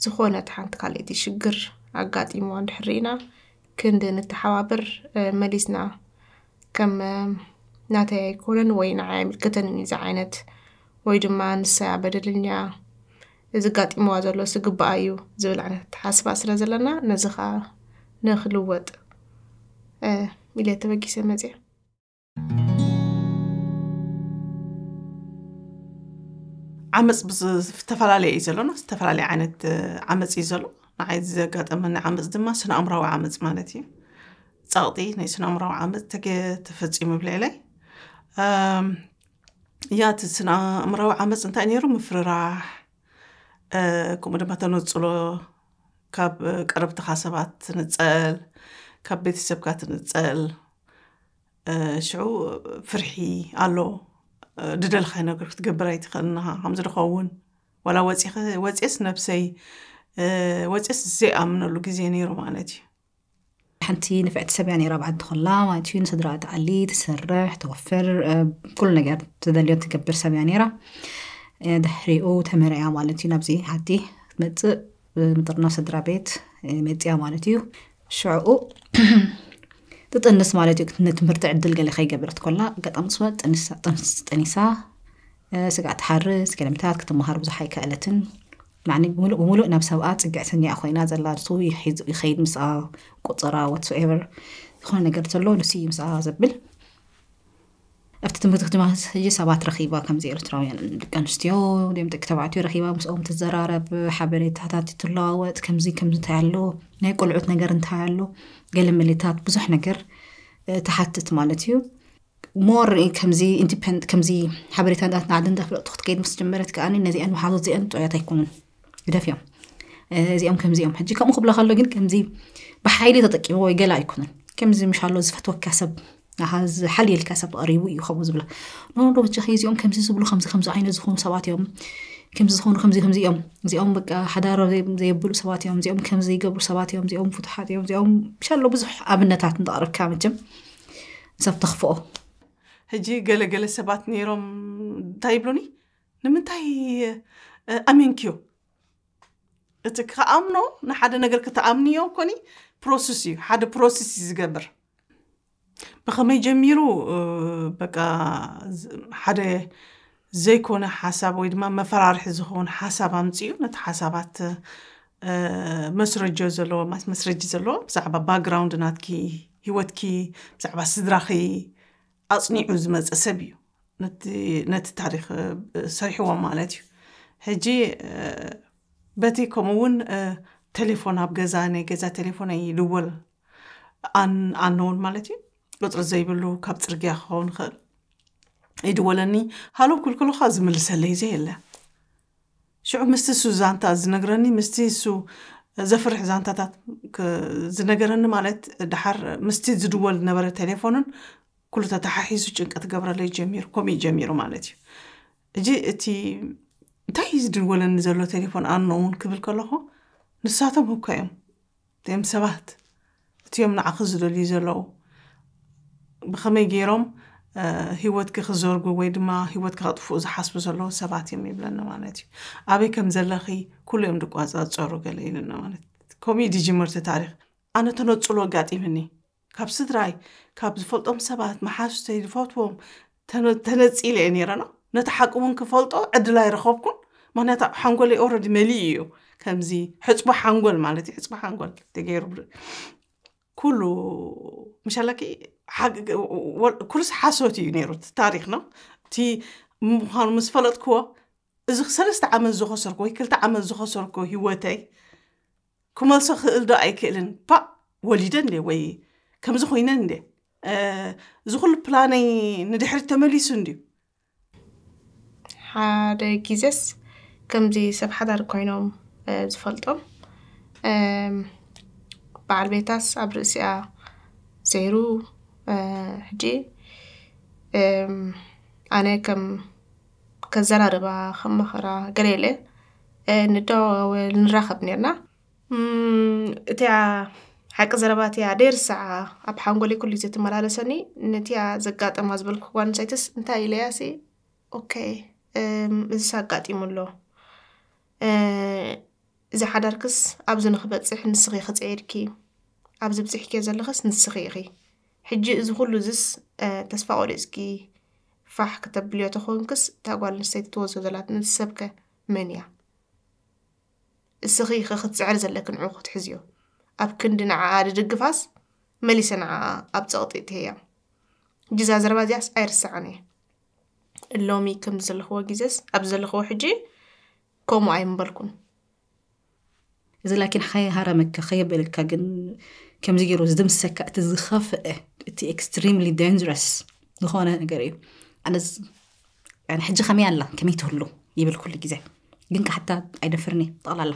ዝኾነት ሓንቲ ካልኣይቲ ሽግር ኣጋጢምዋ እንድሕር ርኢና ክንዲ ንተሓባበር መሊስና ከም ናተይ ኣይኮነን ወይ ንዓይ ኣይምልከተንን እዩ እዚ ዓይነት ወይ ድማ ንሳ እያ በደለኛ እዚ ኣጋጢምዋ ዘሎ ዝግባኣ እዩ ዝብል ዓይነት ኣተሓሳስባ ስለ ዘለና ነዚ ከዓ ንክልወጥ ኢለ ተበጊሰ መፅየ። ዓመፅ ዝተፈላለየ እዩ ዘሎና ዝተፈላለየ ዓይነት ዓመፅ እዩ ዘሎ። ንዓይ ዘጋጠመኒ ዓመፅ ድማ ስነ ኣእምራዊ ዓመፅ ማለት እዩ። ፀቕጢ ናይ ስነ ኣእምራዊ ዓመፅ ተፈፂሙ ብልዕለይ። እያ እቲ ስነ ኣእምራዊ ዓመፅ እንታይ ነይሩ? ምፍርራሕ፣ ከምኡ ድማ ተነፅሎ፣ ካብ ቀረብትኻ ሰባት ትንፀል፣ ካብ ቤተሰብካ ትንፀል። ሽዑ ፍርሒ ኣሎ። ድደልኻዮ ነገር ክትገብር ኣይትኽእልን ኢኻ። ከምዚ ድኸውን ዋላ ወፂስ ነብሰይ ወፂስ ዘይኣምነሉ ግዜ ነይሩ ማለት እዩ። ሓንቲ ንፍዕቲ ሰብ እያ ነይራ ብዓዲ ኮላ ማለት እዩ። ንስድራ ትኣሊ፣ ትሰርሕ፣ ተወፍር፣ ኩሉ ነገር ትደልዮ ትገብር ሰብ እያ ነይራ። ድሕሪኡ ተመርዕያ ማለት እዩ። ናብዚ ዓዲ ክትመፅእ ምጥርና ስድራ ቤት መፅያ ማለት እዩ። ሽዕኡ ትጥንስ ማለት እዩ። ንትምህርቲ ዕድል ገለ ከይገበረት ኮላ ኣጋጣሚ ስዋ ጠኒሳ ስጋ ትሓርስ ገለምታት ክትመሃር ብዙሕ ኣይከኣለትን። ማዕኒ ብምሉእ ብምሉእ ናብ ሰብኣ ፅግዕተኛ ኮይና ዘላ ንሱ ይኸይድ ምስኣ ቁፅራ whatsoever ዝኾነ ነገር ተሎ ንሱ እዩ ምስኣ ዘብል ኣብቲ ትምህርቲ ክትማ ሕጂ ሰባት ረኺባ ከምዚ ኤርትራውያን ደቂ ኣንስትዮ ደም ደቂ ተባዕትዮ ረኺባ ምስኦም ትዘራረብ ሓበሬታታት ትለዋወጥ ከምዚ ከምዚ እንታይ ኣሎ ናይ ቆልዑት ነገር እንታይ ኣሎ ገለ ምልታት ብዙሕ ነገር ትሓትት ማለት እዩ more ከምዚ ኢንዲፐንድ ከምዚ ሓበሬታ እንዳትናዓዲ እንዳፍለጥቱ ክትከይድ ምስ ጀመረት ከኣ ነዚአን መሓዞት እዚአን ጥዑያት ኣይኮኑን ግደፍዮም እዚኦም ከምዚኦም ሕጂ ከምኡ ክብላ ከሎ ግን ከምዚ ብሓይሊ ተጠቂሞ ወይ ገላ ኣይኮነን ከምዚ ምሽ ኣሎ ዝፈትወካ ሰብ ዝሓልየልካ ሰብ ቀሪቡ እዩ ከምኡ ዝብላ ኖዶ ብቻ እዚኦም ከምዚ ዝብሉ ከምዚ ከምዚ ዓይነት ዝኾኑ ሰባት እዮም ከምዚ ዝኾኑ ከምዚ ከምዚ እዮም እዚኦም በቃ ሓዳሮ ዘየብሉ ሰባት እዮም እዚኦም ከምዚ ይገብሩ ሰባት እዮም እዚኦም ፍቱሓት እዮም እዚኦም ምሽ ኣሎ ብዙሕ ኣብነታት እንተቕርብካ መቸም ሰብ ተኽፍኦ ሕጂ ገለገለ ሰባት ነይሮም እንታይ ይብሉኒ ንምንታይ ኣሚንክዮ እቲ ክኣምኖ ንሓደ ነገር ክትኣምንዮ ኮኒ ፕሮሰስ እዩ ሓደ ፕሮሰስ እዩ ዝገብር ብኸመይ ጀሚሩ በቃ ሓደ ዘይኮነ ሓሳብ ወይ ድማ መፈራርሒ ዝኸውን ሓሳብ ኣምፅኡ ነቲ ሓሳባት መስረጆ ዘለዎ መስረጂ ዘለዎ ብዛዕባ ባክግራውንድ ናትኪ ህይወትኪ ብዛዕባ ስድራኺ ኣፅኒዑ ዝመፀ ሰብ እዩ ነቲ ታሪክ ሰሪሕዎም ማለት እዩ ሕጂ በቲ ከምኡ እውን ቴሌፎን ኣብ ገዛ ናይ ገዛ ቴሌፎን ይድወል ኣነውን ማለት እዩ ቁፅሪ ዘይብሉ ካብ ፅርግያ ክኸውን ይኽእል ይድወለኒ ሃሎ ክብል ከለካ ዝምልሰለይ ዘየለ ሽዑ ምስቲ እሱ ዛንታ ዝነግረኒ ምስቲ እሱ ዘፍርሕ ዛንታታት ዝነገረኒ ማለት ድሓር ምስቲ ዝድወል ዝነበረ ቴሌፎንን ኩሉ ተተሓሒዙ ጭንቀት ገብረለይ ጀሚሩ ከምኡ ጀሚሩ ማለት እዩ እጂ እቲ እንታይ እዩ ዝድወለኒ ዘሎ ቴሌፎን ኣኖ እውን ክብል ከለኹ ንሳቶም እኮ እዮም እቲኦም ሰባት እቲኦም ንዓኺ ዝደልዩ ዘለዉ ብኸመይ ገይሮም ህይወትኪ ክዘርጉ ወይ ድማ ህይወትኪ ከጥፍኡ ዝሓስቡ ዘለዉ ሰባት እዮም ይብለኒ ማለት እዩ ኣበይ ከም ዘለኺ ኩሉ እዮም ዝቋፃፀሩ ገለ ኢልና ማለት ከምኡ እዩ ዝጅምርቲ ታሪክ ኣነ ተነፅሎ ኣጋጢምኒ ካብ ስድራይ ካብ ዝፈልጦም ሰባት መሓዙተይ ዝፈትዎም ተነፂለ እየ ነይረ ነው ነቲ ሓቂ እውን ክፈልጦ ዕድል ኣይረኸብኩን ምክንያቱ ሓንጎለይ ኦረዲ መሊኡ እዩ ከምዚ ሕፅቦ ሓንጎል ማለት እዩ ሕፅቦ ሓንጎል ተገይሩ ኩሉ ምሻለኪ ኩሉስ ሓሶት እዩ ነይሩ እቲ ታሪክ ነው እቲ ምዃኑ ምስ ፈለጥክዎ እዚ ሰለስተ ዓመት ዝኸሰርኩ ወይ ክልተ ዓመት ዝኸሰርኩ ህይወተይ ክመልሶ ክእል ዶ ኣይክእልን ፓ ወሊደ እንደ ወይ ከምዚ ኮይነ እንደ እዚ ኩሉ ፕላነይ ንድሕሪት ተመሊሱ እንድዩ ሓደ ግዜስ ከምዚ ሰብ ሓዳር ኮይኖም ዝፈልጦም በዓል ቤታስ ኣብ ርእሲኣ ዘይሩ ሕጂ ኣነ ከም ከዘራርባ ከማኸራ ገለ የለ ንደዋወል ንራኸብ ነርና እቲያ ሓቂ ዘረባ እቲያ ደይርሳዓ ኣብ ሓንጎለይ ኩሉ ግዜ ትመላለሰኒ ነቲያ ዘጋጠማ ዝበልኩ ጓል ኣንስተይትስ እንታይ ኢለያ ሲ ኦኬ እዚስ ኣጋጢሙ ኣሎ እዚ ሓዳርክስ ኣብዚ ንክበፅሕ ንስኺ ክፅዒርኪ፣ ኣብዚ ብፅሕኪ ዘለኽስ ንስኺ ኢኺ። ሕጂ እዚ ኩሉ እዚስ ተስፋ ቆሪፅኪ ፋሕ ክተብልዮ ተኾንክስ፣ እታ ጓል ኣንስተይቲ ትወስዶ ዘላት ነቲ ሰብከ መን እያ? እስኺ ኢኺ ክትፅዕሪ ዘለኪ ንዕኡ ክትሕዝዮ። ኣብ ክንዲ ንዓኣ ድድግፋስ መሊሰ ንዓኣ ኣብ ፀቕጢ እትህያ። ሕጂ እዛ ዘረባ እዚኣስ ኣይርስዓን እየ። ሎሚ ከም ዘለኽዎ ግዜስ ኣብ ዘለኽዎ ሕጂ ከምኡ ኣይምበልኩን። እዚ ላኪን ከይሃረመካ ከየበለካ ግን ከምዚ ገይሩ ዝድምሰካ እቲ ዝኸፍአ እቲ extremely dangerous ዝኾነ ነገር እዩ። ኣነስ ሕጂ ከመይ ኣላ ከመይ ትህሉ ይብል ኩሉ ግዜ። ግን ካሕታ ኣይደፍርኒ ጠቕላላ።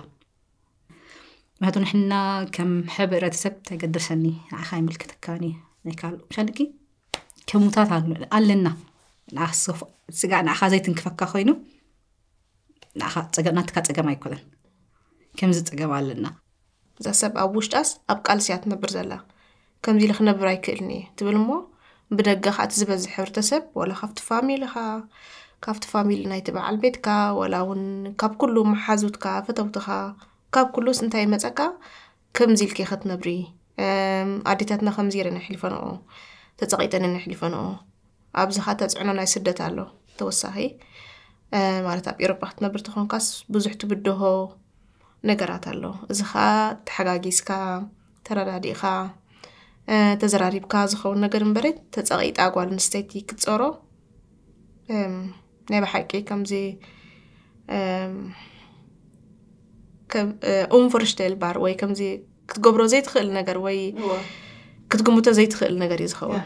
ምክንያቱ ንሕና ከም ሕብረተሰብ ተገደሰኒ ንዓኻ ይምልከተካኒ ናይ ካልእ ምሻልኪ ከሙታት ኣለና። ስጋ ንዓኻ ዘይትንክፈካ ኮይኑ ናትካ ፀገም ኣይኮነን። ከምዚ ፀገም ኣለና። እዛ ሰብ ኣብ ውሽጣስ ኣብ ቃልሲ እያ ትነብር ዘላ። ከምዚ ኢለ ክነብር ኣይክእልን እየ ትብል እሞ ብደገ ከዓ እቲ ዝበዝሕ ሕብረተሰብ ወላ ካብቲ ፋሚልኻ ካብቲ ፋሚሊ ናይቲ በዓል ቤትካ ወላ እውን ካብ ኩሉ መሓዙትካ ፈተውትኻ ካብ ኩሉስ እንታይ ይመፀካ? ከምዚ ኢልኪ ክትነብሪ ኣዴታትና ከምዚ ኢረን ኣሕሊፈንኦ ተፀቂጠንን ኣሕሊፈንኦ። ኣብዚ ኸዓ ተፅዕኖ ናይ ስደት ኣሎ ተወሳኺ። ማለት ኣብ ኤሮፓ ክትነብር ተኾንካስ ብዙሕ ትብድሆ ነገራት ኣሎ። እዚ ኸዓ ተሓጋጊዝካ ተረዳዲእካ ተዘራሪብካ ዝኸውን ነገር እምበረ ተፀቂጣ ጓል ኣንስተይቲ ክትፀሮ ናይ ብሓቂ ከምዚ unvorstellbar ወይ ከምዚ ክትገብሮ ዘይትኽእል ነገር ወይ ክትግምቶ ዘይትኽእል ነገር እዩ ዝኸውን።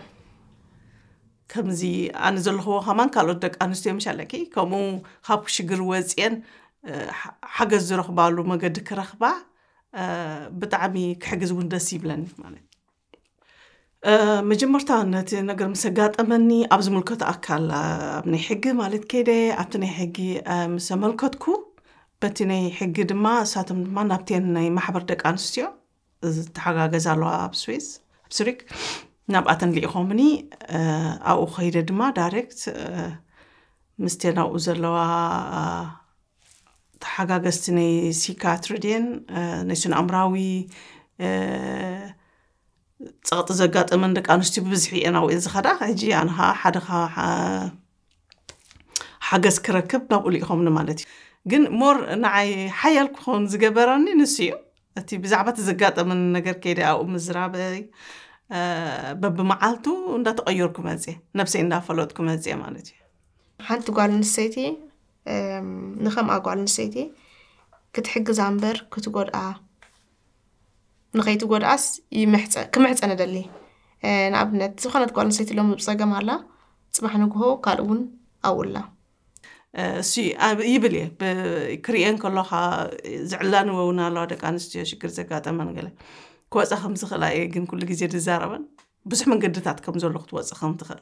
ከምዚ ኣነ ዘለኽዎ ከማን ካልኦት ደቂ ኣንስትዮ ምሽ ኣለኪ ከምኡ ካብ ሽግር ወፅየን ሓገዝ ዝረኽባሉ መገዲ ክረኽባ ብጣዕሚ ክሕግዝ እውን ደስ ይብለኒ ማለት። መጀመርታ ነቲ ነገር ምስ ኣጋጠመኒ ኣብ ዝምልከቶ ኣካል ኣብ ናይ ሕጊ ማለት ከይደ ኣብቲ ናይ ሕጊ ምስ ኣመልከትኩ በቲ ናይ ሕጊ ድማ እሳቶም ድማ ናብተን ናይ ማሕበር ደቂ ኣንስትዮ ዝተሓጋገዝ ኣለዋ ኣብ ስዊስ ኣብ ስሪክ ናብኣተን ልኢኾምኒ ኣብኡ ከይደ ድማ ዳይሬክት ምስተን ኣብኡ ዘለዋ ተሓጋገዝቲ ናይ ሲካትሪ ድየን ናይ ስነ ኣእምራዊ ፀቕጢ ዘጋጠመን ደቂ ኣንስትዮ ብብዝሒ እየን ኣብኡ ዝኸዳ ሕጂ ኣነ ከዓ ሓደ ሓገዝ ክረክብ ናብኡ ልኢኾምኒ ማለት እዩ ግን ሞር ንዓይ ሓያል ክኸውን ዝገበረኒ ንሱ እዩ እቲ ብዛዕባ እቲ ዘጋጠመኒ ነገር ከይደ ኣብኡ ምዝራበይ በብመዓልቱ እንዳተቐየርኩ መፅየ ነብሰይ እንዳፈለጥኩ መፅየ ማለት እዩ ሓንቲ ጓል ኣንስተይቲ ንኸምኣ ጓል ኣንስተይቲ ክትሕግዛ እምበር ክትጎድኣ ንኸይትጎድኣስ ክምሕፀን እደሊ። ንኣብነት ዝኾነት ጓል ኣንስተይቲ ሎሚ ብፀገም ኣላ፣ ፅባሕ ንግሆ ካልእ እውን ኣብኡ ኣላ። እሱ ይብል እየ ክርእየን ከለኻ ዝዕላንወ እውን ኣለዋ ደቂ ኣንስትዮ ሽግር ዘጋጠመን ገለ ክወፃ ከም ዝኽእላ እየ ግን ኩሉ ግዜ ዝዛረበን ብዙሕ መንገድታት ከም ዘሎ ክትወፅእ ከም ትኽእል